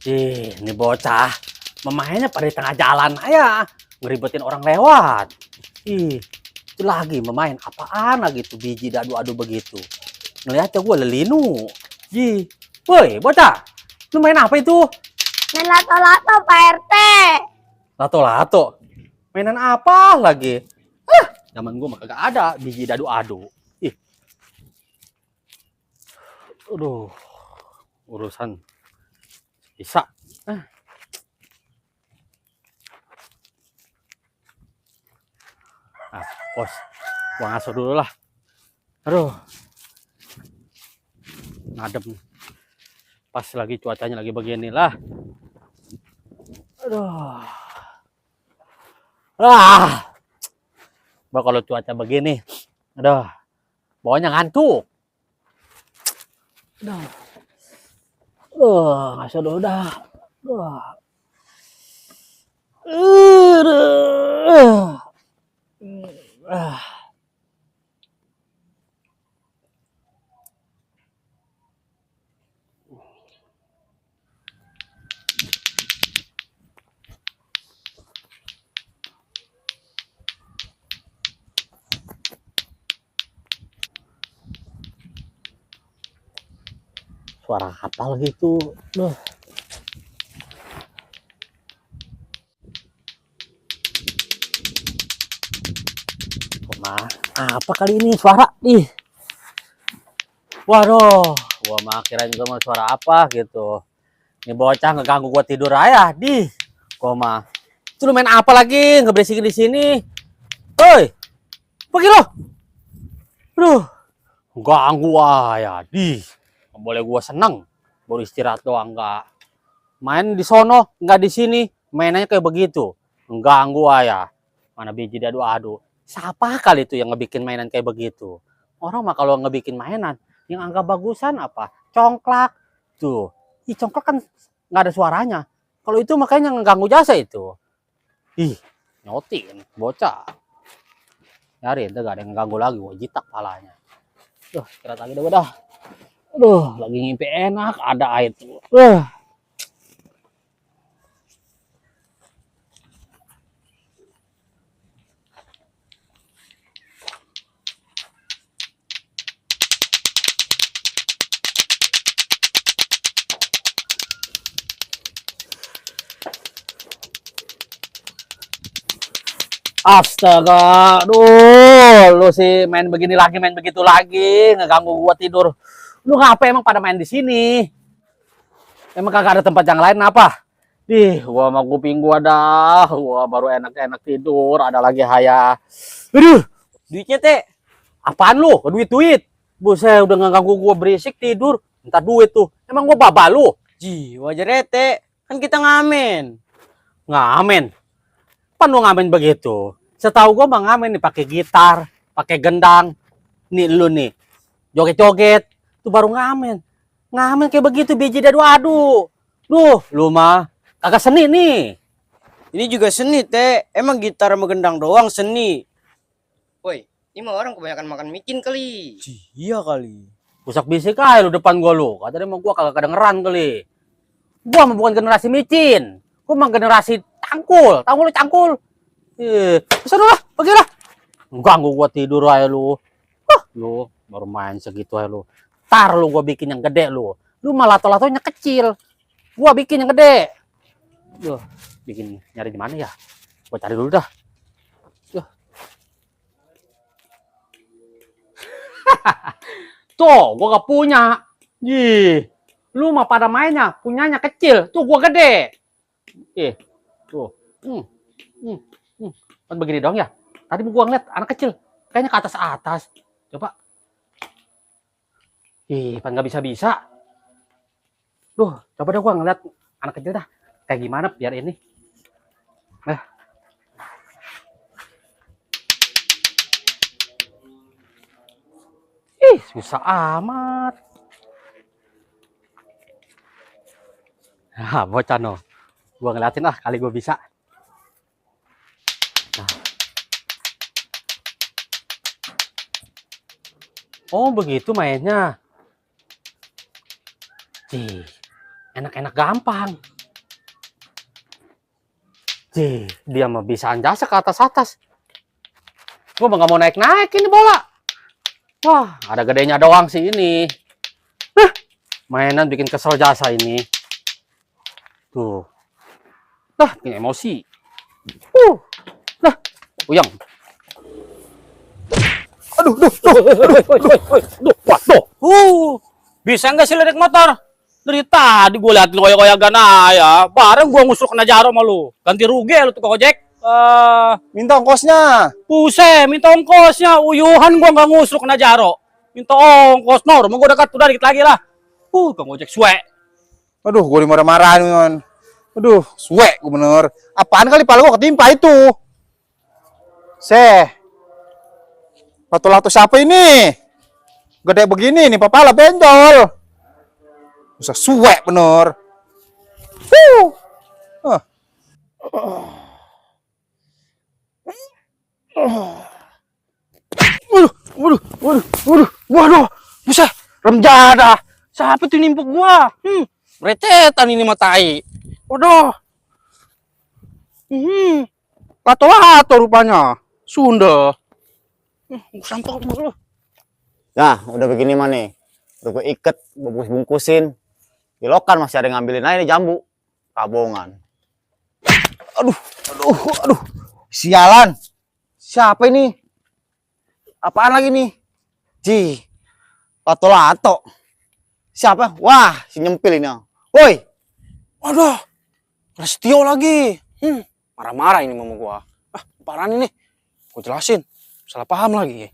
Ini bocah memainnya pada tengah jalan aja, ngeribetin orang lewat. Itu lagi memain apaan lagi tuh biji dadu-adu begitu. Ngeliatnya gue lelinu. Woi bocah, lu main apa itu? Main lato-lato Pak RT. Lato-lato? Mainan apa lagi? Zaman gue mah kagak ada biji dadu-adu. Aduh, urusan bisa. Bos, gua ngasuh dulu lah. Aduh, ngadem. Pas lagi cuacanya lagi begini lah. Aduh. Kalau cuaca begini, aduh, bawahnya ngantuk. Ngasuh dulu dah. Suara kapal gitu. Apa kali ini suara nih? Waduh, gua mah kirain juga mau suara apa gitu. Ini bocah ngeganggu gua tidur aja di. Gua mah. Itu lu main apa lagi? Ngeberisikin di sini. Woi. Pergi lo. Aduh. Ganggu aja di. Nggak boleh gua seneng. Baru istirahat doang enggak. Main di sono, enggak di sini. Mainannya kayak begitu. Mengganggu aja. Mana biji dadu-adu. Siapa kali itu yang ngebikin mainan kayak begitu? Orang mah kalau ngebikin mainan yang anggap bagusan apa? Congklak. Tuh. Congklak kan nggak ada suaranya. Kalau itu makanya ngeganggu jasa itu. Nyotin, bocah. Nyari, itu gak ada yang ngeganggu lagi. Gua jitak palanya. Istirahat lagi dah. Lagi ngimpi enak. Ada air tuh. Astaga, lu sih main begini lagi, main begitu lagi, ngeganggu gua tidur. Lu ngapa emang pada main di sini? Emang kagak ada tempat yang lain apa? Gua sama kuping gua dah, gua baru enak-enak tidur, ada lagi haya. Aduh, duitnya teh. Apaan lu? Duit-duit. Buset, udah ngeganggu gua berisik tidur, minta duit tuh. Emang gua baba lu? Wajar teh, kan kita ngamen. Ngamen. Pan lu ngamen begitu? Setahu gua mah ngamen nih pakai gitar, pakai gendang. Nih lu nih, joget-joget, tuh baru ngamen. Ngamen kayak begitu biji dadu-adu. Lu mah kagak seni nih. Ini juga seni teh, emang gitar sama gendang doang seni. Woi, ini mah orang kebanyakan makan micin kali. Iya kali. Busak bisik aja lu depan gua lu. Katanya mah gua kagak kedengeran kali. Gua mah bukan generasi micin. Gua mah generasi cangkul. Tahu lu cangkul? Bisa lah, pergilah. Ganggu gua tidur aja lu. Lu baru main segitu aja lu. Tar lu gua bikin yang gede lu. Lu malah lato-latonya kecil. Gua bikin yang gede. Bikin nyari di mana ya? Gua cari dulu dah. Tuh, gua gak punya. Lu mah pada mainnya, punyanya kecil. Tuh gua gede. Tuh. Kan begini dong ya. Tadi gua ngeliat anak kecil. Kayaknya ke atas-atas. Coba. Pan nggak bisa-bisa. Coba deh gua ngeliat anak kecil dah. Kayak gimana biar ini. Susah amat. Bocah no. Gua ngeliatin lah kali gua bisa. Oh begitu mainnya. Enak-enak gampang. Dia mah bisa jasa ke atas-atas. Gua mah nggak mau naik-naik ini bola. Wah, ada gedenya doang sih ini. Mainan bikin kesel jasa ini. Tuh. Bikin emosi. Uyang. Waduh. Bisa nggak sih ledek motor? Dari tadi gue liatin koyak-koyak ganaya. Bareng gue ngusuk kena jaro sama lu. Ganti rugi lu tukang ojek. Minta ongkosnya. Puse, minta ongkosnya. Uyuhan gue nggak ngusuk kena jaro. Minta ongkos. Rumah gue dekat. Udah dikit lagi lah. Tukang ojek suwe. Aduh, gue dimarah-marahin, Mon. Aduh, suwe gue bener. Apaan kali pala gue ketimpa itu? Lato-lato siapa ini? Gede begini nih, pala benjol. Usah suwe bener. Waduh. Buset, rem jadah. Siapa tuh nimpuk gua? Recetan ini matai. Waduh. Lato-lato rupanya. Sunda. Sampah lu. Nah, udah begini mah nih. Udah gue iket, bungkusin. Di lokan masih ada yang ngambilin aja nih jambu. Kabongan. Aduh. Sialan. Siapa ini? Apaan lagi nih? Lato-lato. Siapa? Wah, si nyempil ini. Woi. Waduh. Lestio lagi. Marah-marah ini mama gua. Parah nih. Gua jelasin. Salah paham lagi.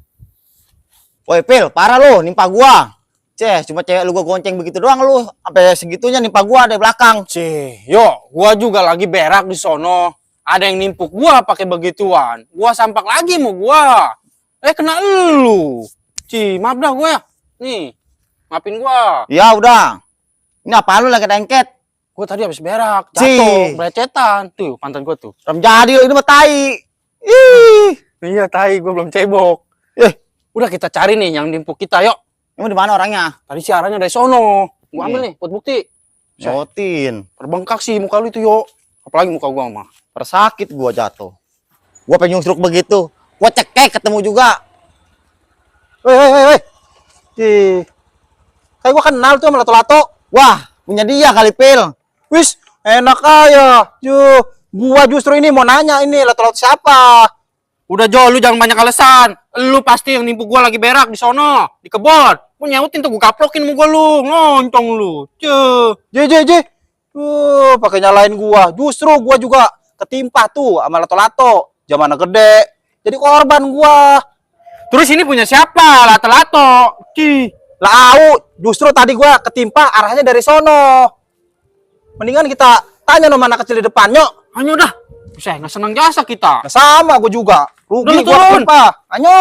Woi, Pil, parah lu, nimpa gua. Cuma cewek lu gua gonceng begitu doang lu. Sampai segitunya nimpa gua dari belakang. Gua juga lagi berak di sono. Ada yang nimpuk gua pakai begituan. Gua sampak lagi mau gua. Kena elu. Maaf dah gua ya. Nih, maafin gua. Ya udah. Ini apaan lu lagi dengket? Gua tadi habis berak, jatuh, belecetan. Tuh, pantat gua tuh. Rem jadi lu, ini mah tai. Iya, tai, gua belum cebok. Udah kita cari nih yang nimpuk kita, yuk. Emang di mana orangnya? Tadi siarannya dari sono. Gua ambil nih buat bukti. Sotin. Terbengkak sih muka lu itu, yuk. Apalagi muka gua mah. Persakit gua jatuh. Gua pengen nyusruk begitu. Gua cekek ketemu juga. Woi. Kayak gua kenal tuh sama lato-lato. Wah, punya dia kali, Pil. Wis, enak aja. Gua justru ini mau nanya ini lato-lato siapa? Udah Jo, lu jangan banyak alasan. Lu pasti yang nimpuk gua lagi berak di sono, di kebon. Gua nyautin tuh, gua kaplokin sama gua lu, ngoncong lu. Pakai nyalain gua. Justru gua juga ketimpa tuh sama lato-lato. Zaman gede. Jadi korban gua. Terus ini punya siapa? Lato-lato. Lau, justru tadi gua ketimpa arahnya dari sono. Mendingan kita tanya nomor anak kecil di depan, yuk. Hanya udah. Bisa nggak senang jasa kita. Nah, sama gua juga. Rugi Udah, gua turun. ketimpa. Ayo,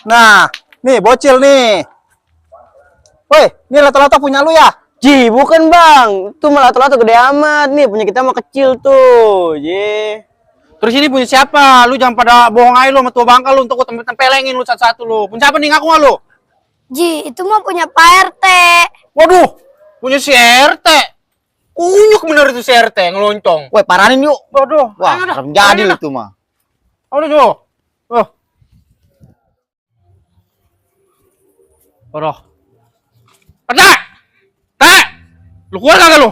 Nah, nih bocil nih. Woi, ini lato-lato punya lu ya? Bukan bang, itu malah lato-lato gede amat nih, punya kita mah kecil tuh. Terus ini punya siapa? Lu jangan pada bohong aja lu sama tua bangka lu untuk gua tempelengin lu satu-satu lu. Punya siapa nih, ngaku nggak lu? Itu mah punya Pak RT. Waduh, punya si RT. Unyuk bener itu si RT ngeloncong. Woi, paranin yuk. Waduh, Wah, rem jadi lu tuh mah. Udah Jo. Waduh. Lu keluar kagak lu?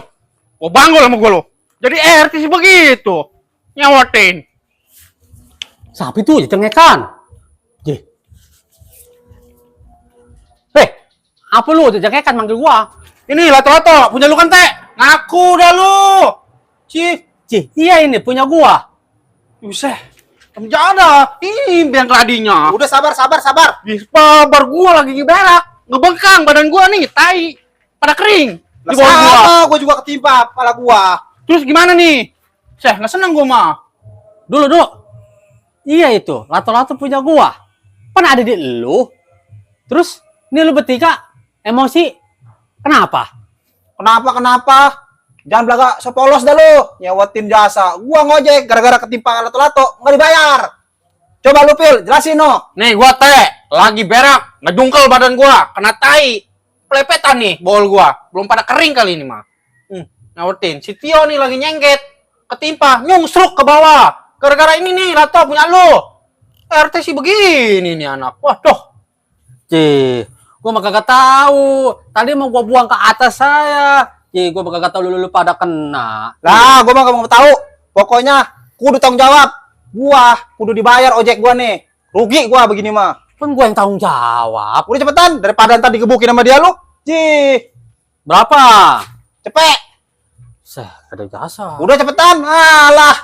Gua banggol sama gua lu. Jadi RT sih begitu. Nyawatin. Siapa itu cengekan? Apa lu cengekan manggil gua? Ini lato-lato, punya lu kan, Teh? Ngaku dah lu. Iya ini punya gua. Buset. Menjada. Ini biang keladinya. Udah sabar. Sabar gua lagi ngeberak. Ngebengkang badan gua nih, tai. Pada kering. Di bawah gua. Gua juga ketimpa kepala gua. Terus gimana nih? Nggak seneng gua mah. Dulu. Iya itu, lato-lato punya gua. Kan ada di lu. Terus, ini lu bertiga emosi. Kenapa? Kenapa? Jangan belaga sepolos dah lu. Nyewatin jasa. Gua ngojek gara-gara ketimpa lato-lato. Nggak dibayar. Coba lu, Pil. Jelasin, no. Nih, gua Teh. Lagi berak. Ngedungkel badan gua. Kena tai. pelepetan nih bol gua. Belum pada kering kali ini mah. Nyawetin. Si Tio nih lagi nyengket. Ketimpa, nyungsruk ke bawah. Gara-gara ini nih, Lato punya lu. RT sih begini nih anak. Waduh. Cih, gua mah kagak tahu. Tadi mau gua buang ke atas saya. Cih, gua mah kagak tahu lu pada kena. Lah, gua mah gak mau tahu. Pokoknya kudu tanggung jawab. Gua kudu dibayar ojek gua nih. Rugi gua begini mah. Kan gua yang tanggung jawab. Udah cepetan daripada ntar digebukin sama dia lu. Ji, Berapa? cepet. Seh, ada jasa. Udah cepetan. Alah.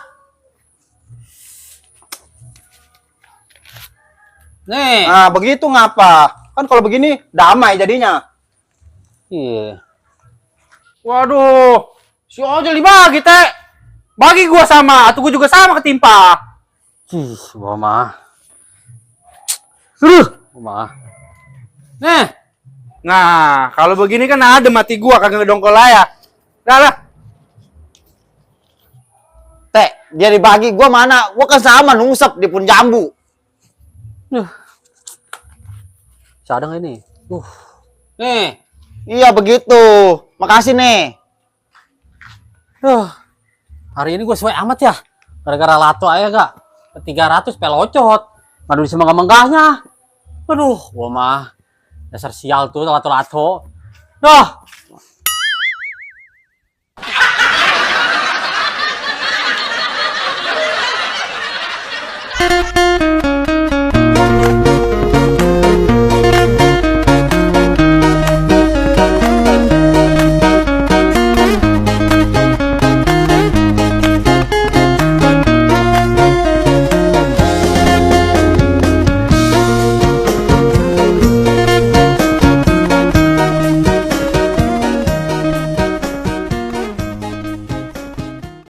Nih. Nah, begitu ngapa? Kan kalau begini damai jadinya. Iya. Waduh, si ojol dibagi, Teh. Bagi gua sama, atau gua juga sama ketimpa. Cih, gua mah. Gua mah. Nih. Nah, kalau begini kan ada mati gua kagak ngedongkol layak. Dah lah. Teh, dia dibagi, gua mana? Gua kan sama nungsep di pun jambu. Sadang ini. Nih. Iya begitu. Makasih nih. Hari ini gue sesuai amat ya. Gara-gara Lato aja gak. Ke 300 pelocot. Ngadu di semenggah-menggahnya. Aduh, gua mah. Dasar sial tuh Lato-Lato. Dah.